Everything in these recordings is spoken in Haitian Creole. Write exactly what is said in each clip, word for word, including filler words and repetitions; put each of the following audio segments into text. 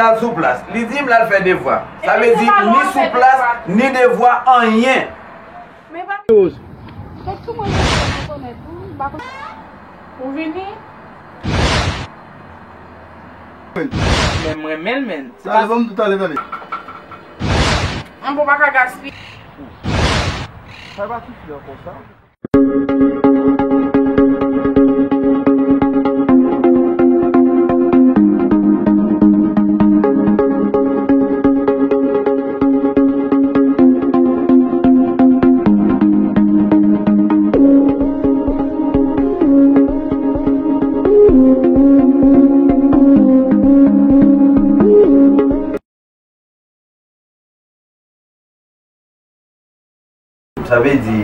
L al sou plas. Li di m l al fè devwa. Sa vle di ni sou plas, ni devwa, anyen. Men pa. Rose. Fèk sou mwen, mwen rekonèt, wi, m pa konn. Ou vini? Men mwen renmen l, men. Talè, ban m tou talè, talè. Mwen pa ka gaspiye. Sa pa sou flè konsa. Sa vle di,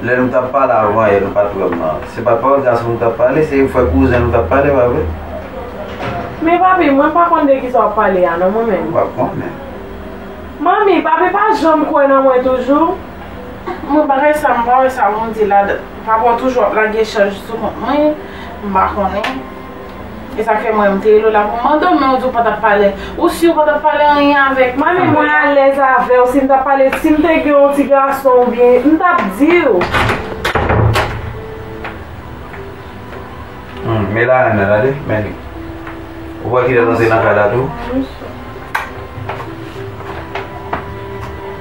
lè nou t ap pale avan yè, nou pa t wè m nan. Se pa t pawòl gason nou t ap pale, se frè kouzen nou t ap pale, pa vre? Men papi, mwen pa konn de kisa w ap pale a, non, mwen menm. Ou pa konnen. Manmi, papi pa janm kwè nan mwen toujou. Mwen, bagay sa, m pa wè sa bon di ladan. Papa w toujou ap lage chaj sou kont mwen, m pa konnen. E sa k fè mwen, m te rele w la pou m mande w, men w di w pa t ap pale. Ou si w pa t ap pale anyen avèk Manmi, mwen alèz avè w. Si m t ap pale, si m te gen yon ti gason oubyen, m t ap di w. Hmm, men la, men la, gade, men li. Ou wè ki lè l antre nan kay la tou?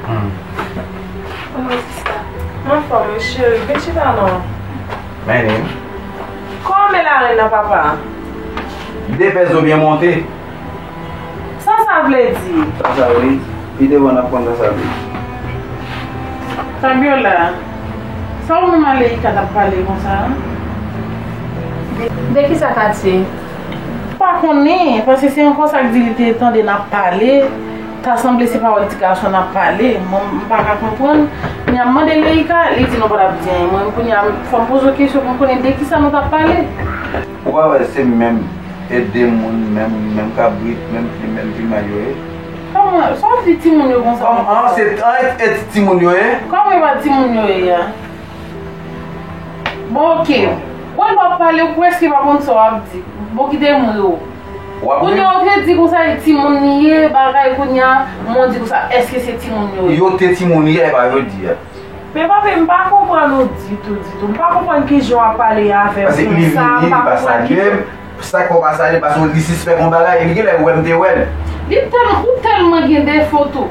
Hmm. Kòman sista? M anfòm, wi, cheri. Vin chita non. Men li. Kòman men la, renn nan papa? De pèz ou byen monte. Sa sa vle di? Sa sa vle di? Pi devan n ap konn sa sa vle di. Fabiola, sa ou menm a Leïka t ap pale konsa a? De, de kisa Katie? Pa konnen, paske se ankò sa k di li te tande n ap pale, ta sanble se pawòl ti gason n ap pale. Mwen, m pa ka konprann. Kounye a m mande Leïka, li di nou pa t ap di anyen. Mwen, kounye a, fò m poze w kesyon pou m konnen de kisa nou t ap pale. Ou pa wè se menm e de moun, menm, menm kabrit, menm plim, menm piman yo ye. Kòman? Sa w di timoun yo konsa? Kòman? Se an et, et timoun yo ye? Kòman e pa timoun yo ye a? Bon, oke. Wè, lè w ap pale, ou prèske pa konn sa w ap di. Bon, kite m ri w. W ap ri? Kounye a, ou te di konsa, e timoun li ye, bagay, kounye a, mwen di konsa, èske se timoun yo ye? Yo te timoun yè, e pa jodi a. Men papi, m pa konprann ou ditou, ditou. M pa konprann kijan w ap pale avè m konsa, m pa konprann kijan. Paske li vini, li pa salye m. Sa k fè w pa salye, paske li sispèk yon bagay, li genlè wè m te wè l. Li tèl-, ou tèlman gen defo tou.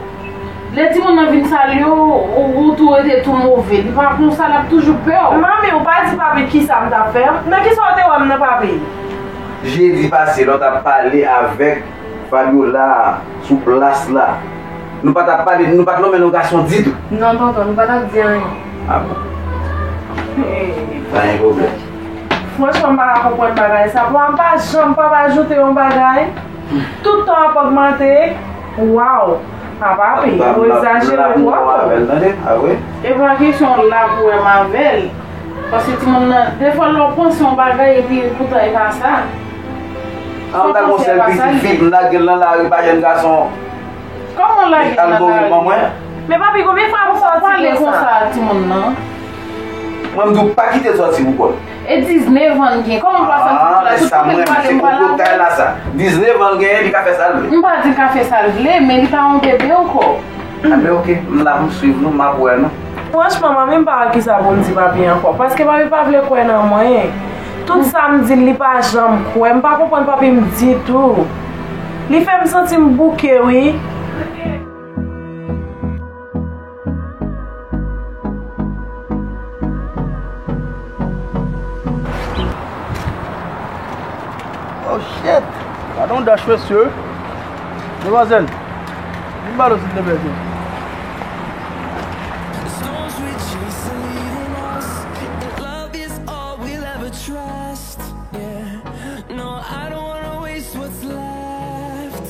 Lè timoun nan vin salye w, ou, ou tou rete tou move. Li pa konsa, l ap toujou pè w. Manmi, ou pa di papi kisa m t ap fè. Nan kisa w te wè m nan, papi? Jedi pase, lè w t ap pale avèk Fabiola sou plas la. Nou pa t ap pale, nou pa t lonmen non gason ditou. Non, tonton, nou pa t ap di anyen. A bon. Pa gen pwoblèm. Franchman, m pa ka konprann bagay sa. Papa m pa janm pap ajoute yon bagay. Tout tan ap ogmante. Waw. A papi, ou egzajere twòp. E pa kesyon la pou wè m avè l. Paske timoun nan, defwa lè w panse yon bagay epi poutan e pa sa. An, m ta gon sèl pitit fi, m lage l nan lari, pa jèn gason. Kòman w lage l nan lari? Men papi, konbyen fwa m sòti konsa? Pale konsa ak timoun nan. Mwen, m di w pa kite l sòti pou kò l. E diznèf an l gen. Kòman w pa sòti pou la? Tout kote m pale, m pale avè l. Diznèf an l genyen, li ka fè sa l vle. M pa di l ka fè sa l vle, men li pa yon bebe ankò. Enben, oke, m la pou m swiv nou, m ap wè nou. Franchman, manmi, m pa wè kisa pou m di papi ankò, paske papi pa vle kwè nan mwen. Tout sa m di l, li pa janm kwè. M pa konprann papi m ditou. Li fè m santi m bouke, wi. Oh shit! Gade yon dach, mesye. Demwazèl, vin ba nou, silteplè, tou. The storms we chase are leading us. If love is all we'll ever trust, yeah. No, I don't wanna waste what's left.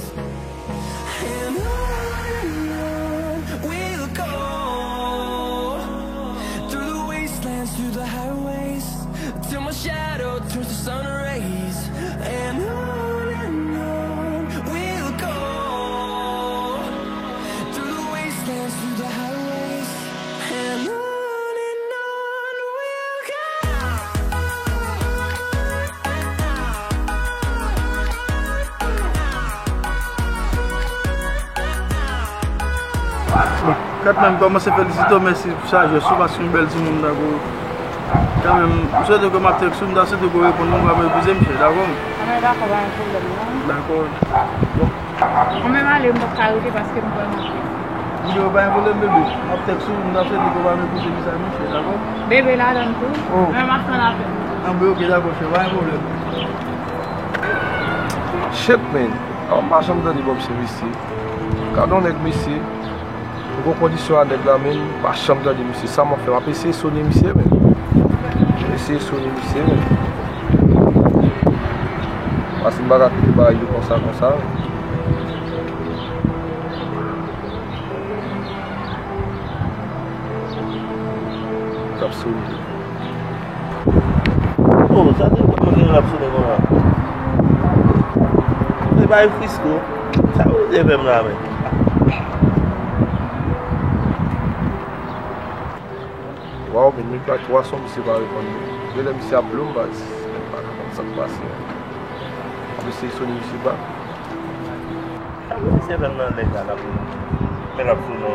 And on and on we'll go, through the wastelands, through the highways, till my shadow turns to sun rays. And on and on we'll go, through the Kat menm kòmanse felisite w, mèsi pou sajès ou, paske yon bèl timoun tankou w. Kanmenm, m swete ke m ap tèks ou, m ta swete ke w reponn mwen, w ap epize m, chè, dakò? Anben, dakò, pa gen pwoblèm, non. Dakò. Bon. Mwen menm ale, m p ap ka rete paske m pral manje. Bebe, pa gen pwoblèm, bebe. M ap tèks ou, m ta swete ke w pa epize m sa, monchè, dakò? Bebe ladann tou. Oh. Men m ap tann apèl. Anben, ok, dakò, chè, pa gen pwoblèm. Shit, man. Aw, m pa janm tande bòb se mesye. Gade yon nèg, mesye. M gon kondisyon a nèg la, men m pa janm tande misye. Sa m ap fè? M ap eseye sone misye, men. M eseye sone misye, men. Paske m pa ka kite bagay yo konsa, konsa, men. K ap sone. Oh, sa te fè mwen gen l ap sone konsa. Se bay Frisco. Sa vle di fè m la, men. Waw, men menm pa twa son misye pa reponn, men. Genlè misye ap blo m, baz. M pa konprann sa k pase. M eseye sone misye bak. Sa vle di se fè m nan nèg la k ap, men l ap sone.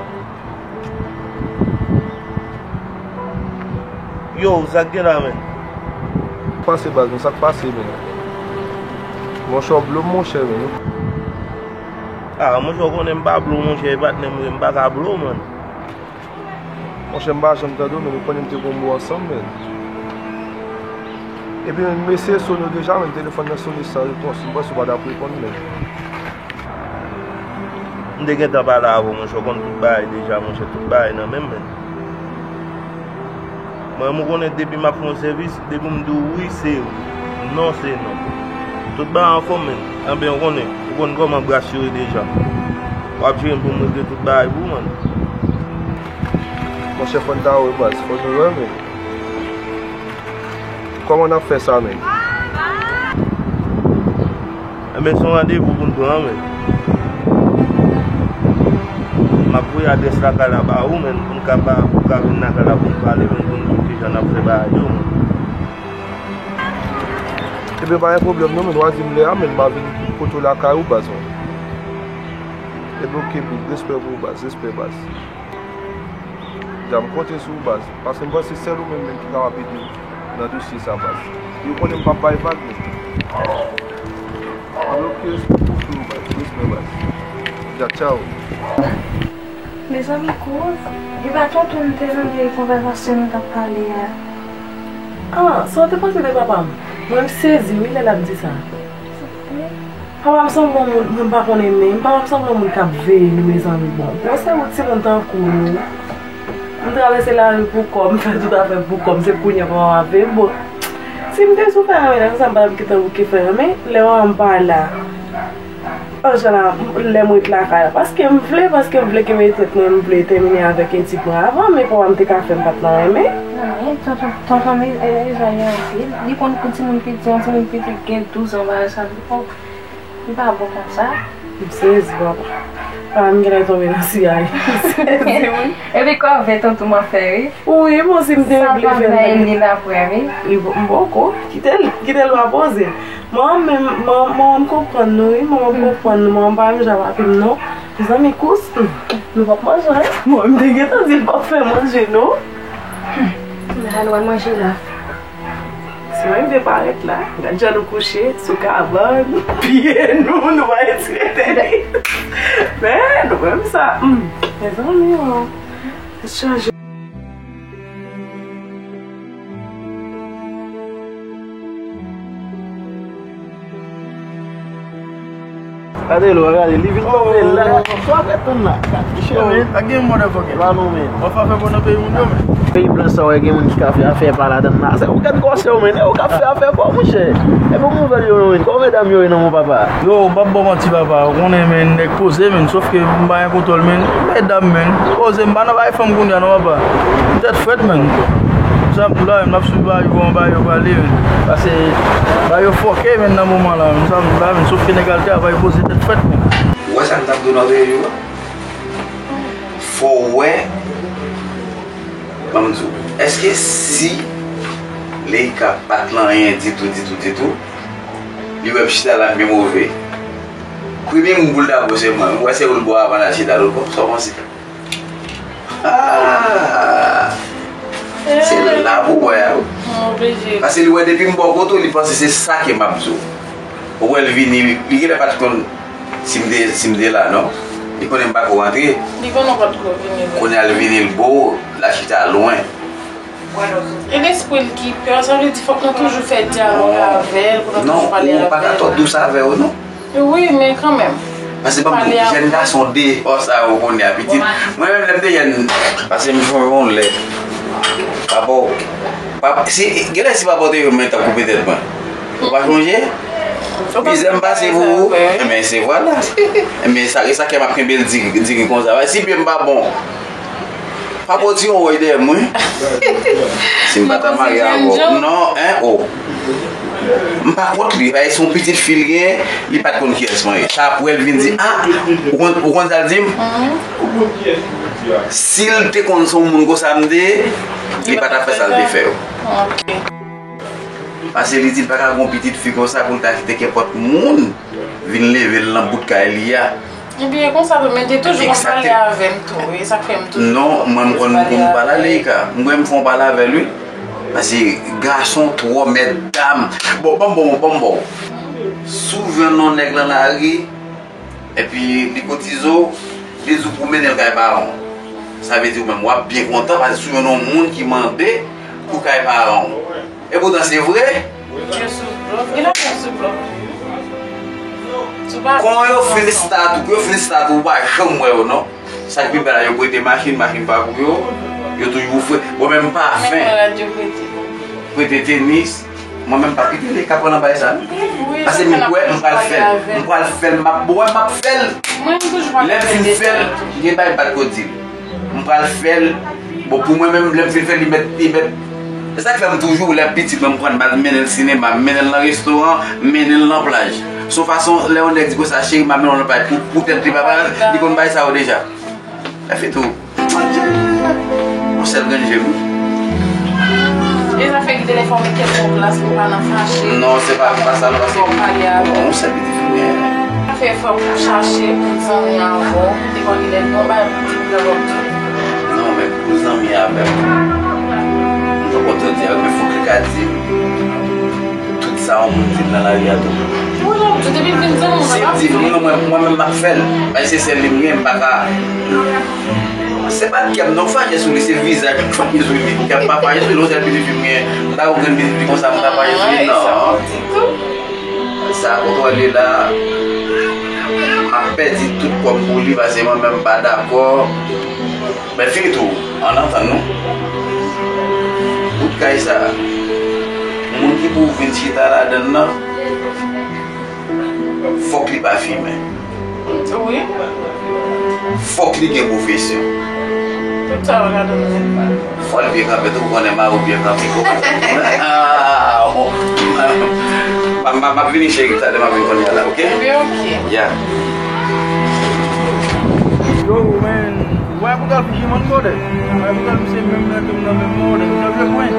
Yo, sa k gen la, men? Pase baz, men sa k pase, men? Monchè, w blo m, monchè, men. Ah, monchè, w konnen m pa blo, monchè, e patnè m, m pa ka blo, man. Monchè, m pa janm tande w, men ou konnen m te gon mo ansanm, men. Epi, men, m eseye sone w deja, men telefòn nan sone san repons. M panse w pa t ap reponn, men. M te gentan pale avè w, monchè, w konn tout bagay deja, monchè, tout bagay nan men m, men. Mwen, m konnen depi m ap fè yon sèvis, depi m di w wi, se wi, non, se non. Tout bagay anfòm, men. Anben, w konnen, w konn kòman bras yo ye deja. W ap jere m pou m regle tout bagay pou w, man. Monchè, fò n ta wè, baz, fò nou wè, men. Kòman n ap fè sa menm? Enben, se yon randevou pou n pran, men. M ap voye adrès lakay la ba ou, men, pou n ka pa, pou w ka vin lakay la pou n pale, men, pou n di w kijan n ap fè bagay yo, men. Ebyen, pa gen pwoblèm non, men, w a di m lè a, men, m a vin kote w lakay ou, baz, mwen. Ebyen, oke, big, respè pou ou, baz, respè, baz. Dja m konte sou ou, baz. Paske m panse sèl ou menm, menm ki kapab ede m nan dosye sa, baz. Yo konnen m p ap bay vag, men. Oke, respè pou ou, baz. Respè, baz. Dja, tchaw. Mezanmi, kouz, e pa tonton m te tande konvèsasyon nou t ap pale a. Ah, sa w te panse de papa m? Mwen, m sezi, wi, lè l ap di sa. Papa m sanble yon moun, mwen pa konnen, men papa m sanble yon moun k ap veye nou, mezanmi. Bon, gwo sèvo timoun tankou nou. M travèse lari pou kò m, m fè tout afè pou kò m, se kounye a papa m ap veye m. Bon, si m te sou fè anyen, sa m pa t ap gentan bouke fè anyen, men lè manman m pa la, anjan la, lè m ret lakay la, paske m vle, paske m vle kenbe tèt mwen, m vle tèmine avèk etid mwen avan, men papa m te ka fè m pa t nan renmen. Nan, men tonton, tonton, men, e, e, li anpil. Li konn pou timoun piti, yon timoun piti gen douz an, bagay sa, li konn. Li pa bon konsa. M sezi, papa. Papa m genlè tonbe nan siyay. M sezi, wi. Epi kòve tonton m ap fè, wi. Wi, bon, si m te vle fè l, li la prè, wi. Li bon, m poko. Kite l, kite l pa poze. Manman m, manman m konprann nou, wi. Manman m konprann nou. Manman m pa menm jan avèk m, non. Mezanmi, kous, hmm, nou p ap manje, wi. Mwen, m te gentan di l p ap fè manje, non. Mwen al wè manje la. Si mwen vle parèt la, gad jan nou kouche sou kabann, pye nou, nou pa retire tèt. Men nou menm sa, hmm, mezanmi, oh, tèt chaje. Gade l, gade, li vin tonbe la. Sa w ap tann la? Gad, mesye, men. Pa gen motherfucker. Ba nou, men. W ap fè afè bon nan peyi moun yo, men. Peyi blan sa, w gen moun ki ka fè afè pa ladann la. Sa, ou gad kòsè w, men. Ou ka fè afè pa w, monchè. E bon nouvèl yo, men. Kòman medam yo ye nan mon papa? Yo, m p ap ba w manti, papa. Ou konnen, men, nèg poze, men. Sof ke m pa gen kontwòl, men. Medam, men. Poze, m pa nan bagay fanm kounye a, non, papa. M tèt frèt, men. Sa m di w la, men, m ap swiv bagay yo, kòman bagay yo prale, men. Pase, bagay yo fòke, men, nan moman la, men. Sa m di w la, men. Sof ke nèg al travay, poze tèt frèt, men. Ou wè sa m t ap di w nan peyi yo a? Fò w wè, ban m di w, èske si Leïka pa t nan anyen ditou, ditou, ditou, li wè m chita la, m pi move? Premye moun pou l ta bwè se mwen, ou wè se pou l bwè avan l al chita lòt bò, sa w panse? Ah! Se la pou wè a wi. Paske li wè depi m bò kote w, li panse se sa ke m ap di w. Ou wè l vini, li genlè pa t konn si m te, si m te la non. Li konnen m pa ko rantre. Li konnen w pa t ko vini vre. Kounye a l vini, l bo, l al chita lwen. E lespri l ki pè, sa vle di fòk nou toujou fè dyalòg avè l, pou nou toujou pale avè l. Non, ou pa ka twò dous avè yo non. Wi, men kanmenm. Paske ban m di w, jèn gason deyò sa yo kounye a pitit. Mwen menm lè m te jèn, paske m sonje yon lè. Papa w, pap, si, genlè si papa w te jwenn mwen t ap koupe tèt mwen. Ou pa sonje? Mizè m pase pou ou. Enben, se vwala. Enben, sa, e sa k fè m ap kenbe l diri, diri konsa. Si pye m pa bon, papa w tire yon wòy dèyè m wi. Si m pa ta marye avè w. Non, en, o. M pa kont li. Paske se yon pitit fi l gen, li pa t konn kiyès mwen ye. Sa apre l vin di, a, ou konn, ou konn sa l di m? Si l te konn se yon moun konsa m te ye, li pa t ap fè sa l te fè yo. Paske li di l pa ka gen yon pitit fi konsa pou l ta kite kenpòt moun vin leve l nan bout kay li a. Ebyen, e konsa tou, men te toujou konn pale avè m tou, e sa k fè m toujou. Non, mwen m konn, m konn pale a Leika. M kwè m fè yon pale avè l wi. Paske gason twò mèt dam. Bon, ban m, bon, ban m ba w. Si w jwenn yon nèg nan lari, epi li kotize w, li di w pou w mennen l kay paran w. Sa vle di w menm w ap byen kontan, paske si w jwenn yon moun ki mande pou kay paran w. Epoutan se vre. Yo sou blòf. Gen lè yo sou blòf. Kon yo fin stat ou, yo fin stat ou, ou pa janm wè yo non. Sa k pi bèl la, yo prete machin, machin pa pou yo. Yo toujou fre. Bon, men m pa fen. Prete tenis. Mwen menm pa kite li ka pran nan bay sa non. Paske m kwè m pral fè l. M pral fè l, m ap, bon, m ap fè l. Lè m fin fè l, gen bay m pa t ko di l. M pral fè l. Bon, pou mwen menm, lè m fin fè l, li mèt, li mèt. E sa k fè m toujou, lè pitit mwen, m pran l, m al mennen l sinema, m mennen l nan restoran, m mennen l nan plaj. Se yon fason, lè yon nèg di konsa, cheri, m ap mennen w nan plaj, pou, poutèt li pa parèt, li konn bay sa yo deja. Lè fini tou. Yon sèl grenn je m wi. E zafè ki telefòn mete l nan plas pou pa nan fache. Non, se pa, pa sa, non, paske yon sèl pitit fi m gen. Sa fè fòk ou chache pou zanmi avè w. Te konn gen lè bon bay pou ti pran lòt tou. Non, men pou zanmi avè m. M poko tande di a, men fòk li ka di m tout sa yon moun di m nan lari a tou. Ou jan di, depi l vin zanmi w, si l di m, non, mwen, mwen menm m ap fè l. Paske se sèl li m gen, m pa ka. Se pa kè m non k fache sou li, se vizaj m k fache sou li. Kè m pa fache sou li, yon sèl pitit fi m gen. M pa yon grenn pitit fi konsa, m ta fache sou li, non. Sa kontwole la, m ap pèdi tout kò m pou li, paske mwen menm m pa dakò. Men fini tou, ann antann nou. Bout kay sa, moun ki pou vin chita ladann nan, fòk li pa fimen. Wi. Fòk li gen pwofesyon. Tout sa yo ladann nan. Fò l byen kanpe tou, ou konnen mari w byen kanpe. Ah, bon. M ap, m ap, m ap vini cheri, talè m ap vin kounye a la, oke? Ebyen, oke. Ya. Yo, men, wè pou kal figi mòn mòdè. Wè pou kal misye menm nan menm nan menm mòdè. Misye vle mwen.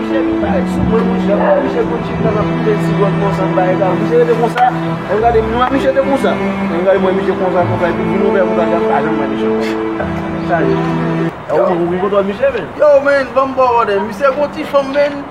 Misye vin parèt sou mwen, monchè. Misye konn chita nan koute ti gòt konsa, m pa egal. Misye rete konsa. Mwen gade mwen, misye te konsa. Mwen gade mwen, misye konsa, konsa, epi vin ouvè pou gade ap pa janm wè misye. Sa ye. Yo, men, ou gen kontwòl misye, men. Yo, men, ban m ba w òdè. Misye gon ti fanm, men.